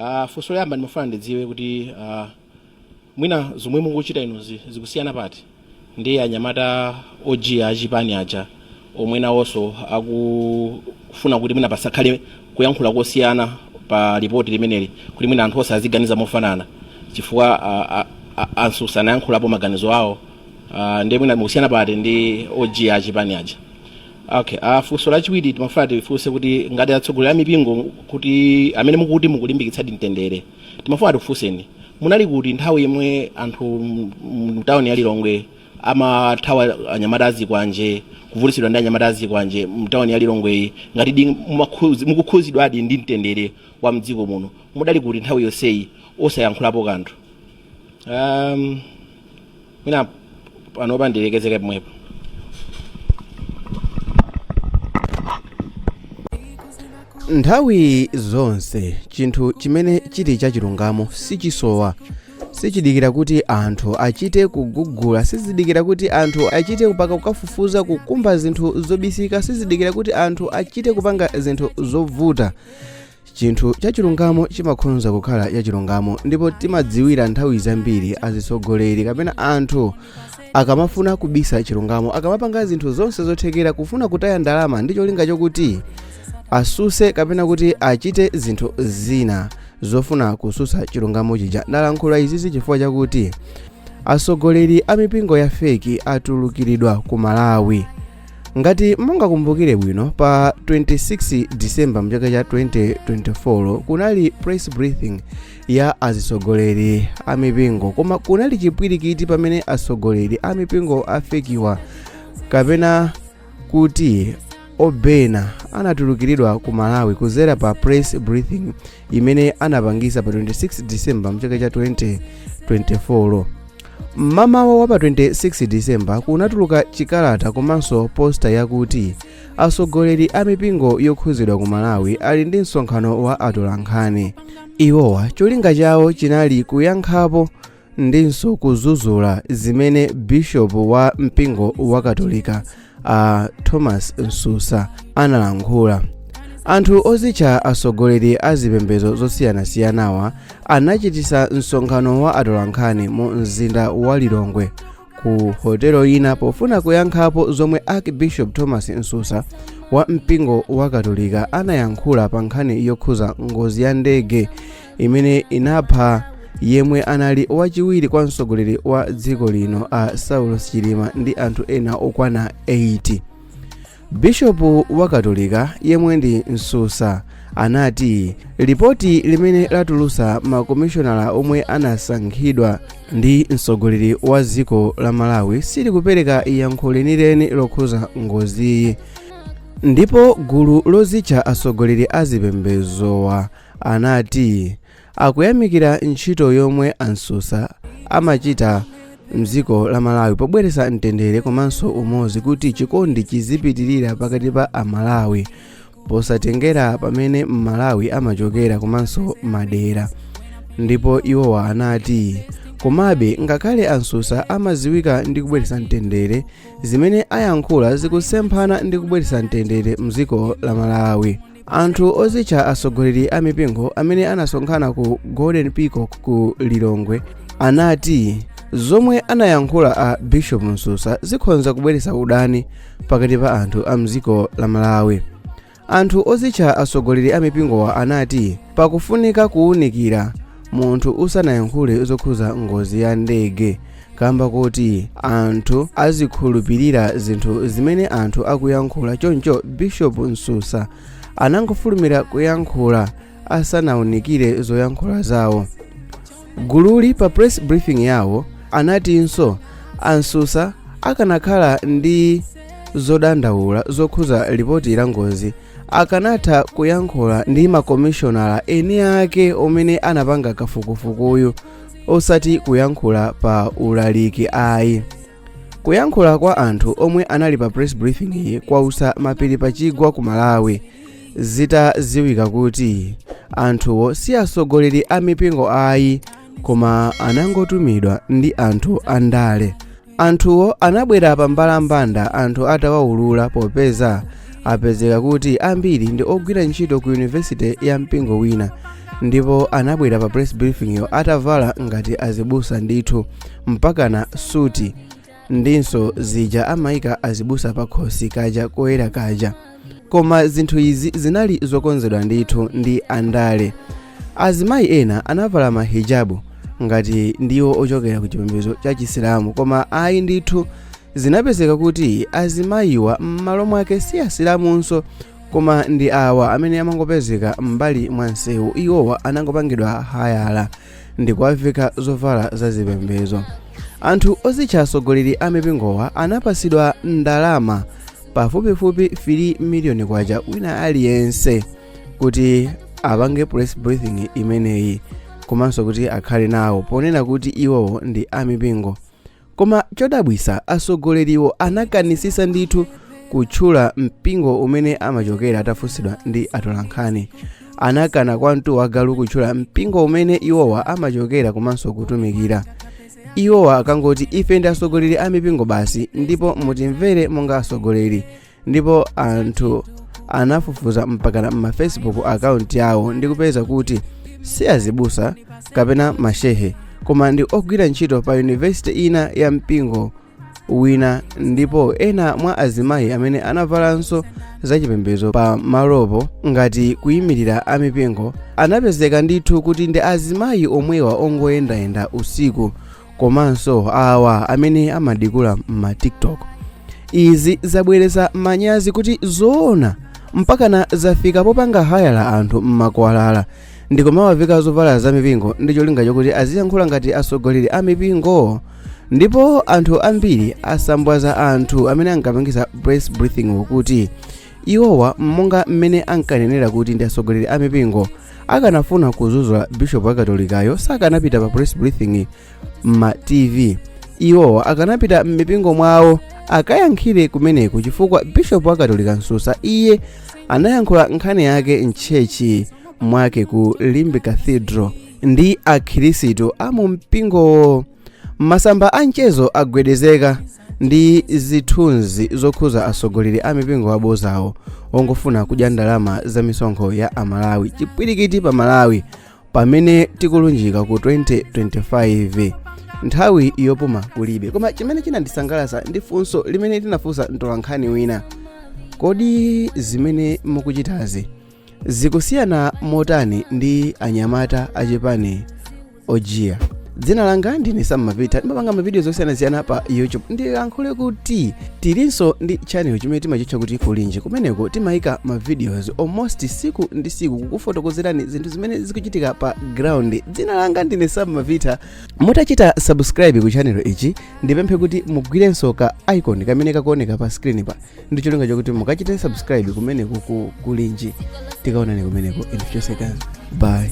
Funso loyamba ndimafuna ndidziwe kuti mwina zomwe mukuchita inuzi zikusiyana pati ndi anyamata ojiya achipani aja omwe nawonso akufuna kuti mwina pasakhale kuyankhula kosiyana pa lipoti limeneli, kuti mwina anthu onse aziganiza mofanana, chifukwa a Msusa anayankhulapo maganizo awo, ndiye mwina mukusiyana pati ndi ojiya achipani aja? Okay, funso lachiwiri timafuna tifunse kuti ngati atsogoleri a mipingo, kuti amene mukuti mukulimbikitsadi mtendere, timafuna tikufunseni, munali kuti nthawi yomwe anthu mtawuni ya Lilongwe amathawa anyamata azikwanje, kuvutitsidwa ndi anyamata azikwanje mtawuni ya Lilongweyi? Ngati mukukhuzidwadi ndi mtendere wa mdziko muno, mudali kuti nthawi yonseyi osayankhulapo kanthu? Mwina panopa ndilekezeke pomwepo. Nthawi zonse chinthu chimene chili chachilungamo sichisowa, sichidikira kuti anthu achite kugugula, sizidikira kuti anthu achite kupaka kukafufuza, kukumba zinthu zobisika, sizidikira kuti anthu achite kupanga zinthu zovuta. Chinthu chachilungamo chimakhonza kukhala chachilungamo, ndipo timadziwira nthawi zambiri azitsogoleri kapena anthu akamafuna kubisa chilungamo, akamapanga zinthu zonse zothekera kufuna kutaya ndalama ndi cholinga chokuti asuse kapena kuti achite zinthu zina zofuna kususa chilungamo chija. Ndalankhula izizi chifukwa chakuti atsogoleri a mipingo ya feki atulukiridwa ku Malawi. Ngati mungakumbukire bwino, pa 26 December mchaka cha 2024 kunali press briefing ya azitsogoleri a mipingo, koma kunali chipwirikiti pamene atsogoleri a mipingo afekiwa kapena kuti obena anatulukiridwa ku Malawi kuzera pa press briefing imene anapangisa pa 26 December mchaka cha 2024. Mmamawa wa pa 26 December kunatuluka chikalata komanso poster yakuti atsogoleri a mipingo yokhuzidwa ku Malawi ali ndi msonkhano wa atolankhani. Iwowa cholinga chawo chinali kuyankhapo ndinso kuzuzula zimene bishop wa mpingo wa Katolika a Thomas Msusa analankhula. Anthu ozitcha atsogoleri a zipembedzo zosiyanasiyanawa anachitisa msonkhano wa atolankhani mu mzinda wa Lilongwe ku hotelo ina pofuna kuyankhapo zomwe Archbishop Thomas Msusa wa mpingo wa Katolika anayankhula pa nkhani yokhuza ngozi ya ndege imene inapha yemwe anali wachiwiri kwa mtsogoleri wa dziko lino a Saulos Chilima ndi anthu ena okwana 8. Bishopu wa Katolika yemwe ndi Msusa anati lipoti limene latulusa makomishonala omwe anasankhidwa ndi mtsogoleri wa dziko la Malawi silikupereka yankho lenileni lokhuza ngoziyi, ndipo gulu lozitcha atsogoleri a zipembedzowa anati akuyamikira ntchito yomwe a Msusa amachita mdziko la Malawi pobweretsa mtendere komanso umodzi kuti chikondi chizipitirira pakati pa Amalawi posatengera pamene Mmalawi amachokera komanso madera. Ndipo iwowa anati komabe ngakhale a Msusa amadziwika ndi kubweretsa mtendere, zimene ayankhula zikusemphana ndi kubweretsa mtendere mdziko la Malawi. Anthu ozitcha atsogoleri a mipingo amene anasonkhana ku Golden Peacock ku Lilongwe anati zomwe anayankhula a Bishop Msusa zikhonza kubweretsa udani pakati pa anthu a mdziko la Malawi. Anthu ozitcha atsogoleri a mipingowa anati pakufunika kuwunikira munthu usanayankhule zokhuza ngozi ya ndege kamba koti anthu azikhulupirira zinthu zimene anthu akuyankhula, choncho Bishop Msusa anangofulumira kuyankhula asanaunikire zoyankhula zawo. Gululi pa press briefing yawo anatinso a Msusa akanakhala ndi zodandaula zokhuza lipoti la ngozi akanatha kuyankhula ndi makomishonala eni ake omwe anapanga kafukufukuyu, osati kuyankhula pa ulaliki ayi. Kuyankhula kwa anthu omwe anali pa press briefing iyi kwausa mapiri pa chigwa ku Malawi zitadziwika kuti anthuwo si atsogoleri a mipingo ayi, koma anangotumidwa ndi anthu andale. Anthuwo anabwera pa mbalambanda anthu atawaulula popeza apezeka kuti ambiri ndi ogwira ntchito ku yunivesite ya mpingo wina Ndipo anabwera pa press briefing yo atavala ngati azibusa ndithu, mpakana suti ndinso zija amayika azibusa pakhosi kaja koyera kaja. Koma zinthu izi zinali zokonzedwa ndithu ndi andale. Azimayi ena anavala mahijabu ngati ndiwo ochokera ku chipembedzo cha Chisilamu, koma ayi ndithu, zinapezeka kuti azimayiwa m'malo mwake si asilamunso, koma ndi awa amene amangopezeka m'mbali mwa msewu. Iwowa anangopangidwa hayala ndi kuwaveka zovala za zipembedzo. Anthu ozitcha atsogoleri a mipingowa anapasidwa ndalama pafupifupi 3 miliyoni kwacha wina aliyense kuti apange press briefing imeneyi, komanso kuti akhale nawo ponena kuti iwowo ndi amipingo. Koma chodabwisa, atsogoleriwo anakanisisa ndithu kutchula mpingo umene amachokera. Atafunsidwa ndi atolankhani, anakana kwamtu wagalu kutchula mpingo umene iwowa amachokera komanso kutumikira. Iwowa akangoti, "Ife ndi atsogoleri a mipingo basi, ndipo mutimvere monga atsogoleri." Ndipo anthu anafufuza mpakana m'ma Facebook account yawo ndi kupeza kuti si azibusa kapena mashehe, koma ndi ogwira ntchito pa yunivesiti ina ya mpingo wina. Ndipo ena mwa azimayi amene anavalanso zachipembedzo pa malopo ngati kuyimirira amipingo anapezeka ndithu kuti ndi azimayi omwewa ongoyendayenda usiku, komanso awa amene amadikula m'ma TikTok. Izi zabweretsa manyazi kuti zoona mpakana zafika popanga hayala anthu m'makwalala ndikumawaveka zovala za mipingo ndi cholinga chokuti aziyankhula ngati atsogoleri a mipingo. Ndipo anthu ambiri asambwaza anthu amene ankapangisa press briefing kuti iwowa, monga mmene ankanenera kuti ndi atsogoleri a mipingo, akanafuna kuzuzula bishop wa Katolikayo sakanapita pa press briefing ma TV. Iwowa akanapita m'mipingo mwawo akayankhire kumeneko, chifukwa bishop wa Katolika Msusa iye anayankhula nkhani yake mtchechi mwake ku Limbe Cathedral ndi akhirisitu a mu mpingowo. Masamba a mchezo agwedezeka ndi zithunzi zokhuza atsogoleri a mipingo abozawo ongofuna kudya ndalama za misonkho ya Amalawi. Chipwirikiti pa Malawi pamene tikulunjika ku 2025, nthawi yopuma kulibe. Koma chimene chinandisangalatsa ndi funso limene tinafunsa mtolankhani wina: kodi zimene mukuchitazi zikusiyana motani ndi anyamata achipani ojiya? Dzina langa ndine Sammapita, ndimapanga mavidiyo zosiyanasiyana pa YouTube. Ndilankhule kuti tilinso ndi channel chimene timachitcha kuti Kulinji. Kumeneko timayika ma videos almost siku ndi siku kukufotokozerani zinthu zimene zikuchitika pa ground. Dzina langa ndine Sammapita. Mutachita subscribe ku channel ichi, ndipemphe kuti mugwirenso ka icon kamene kakuoneka pa screen pa ndi cholinga chokuti mukachite subscribe kumeneko ku Kulinji. Tikaonani kumeneko in few seconds. Bye.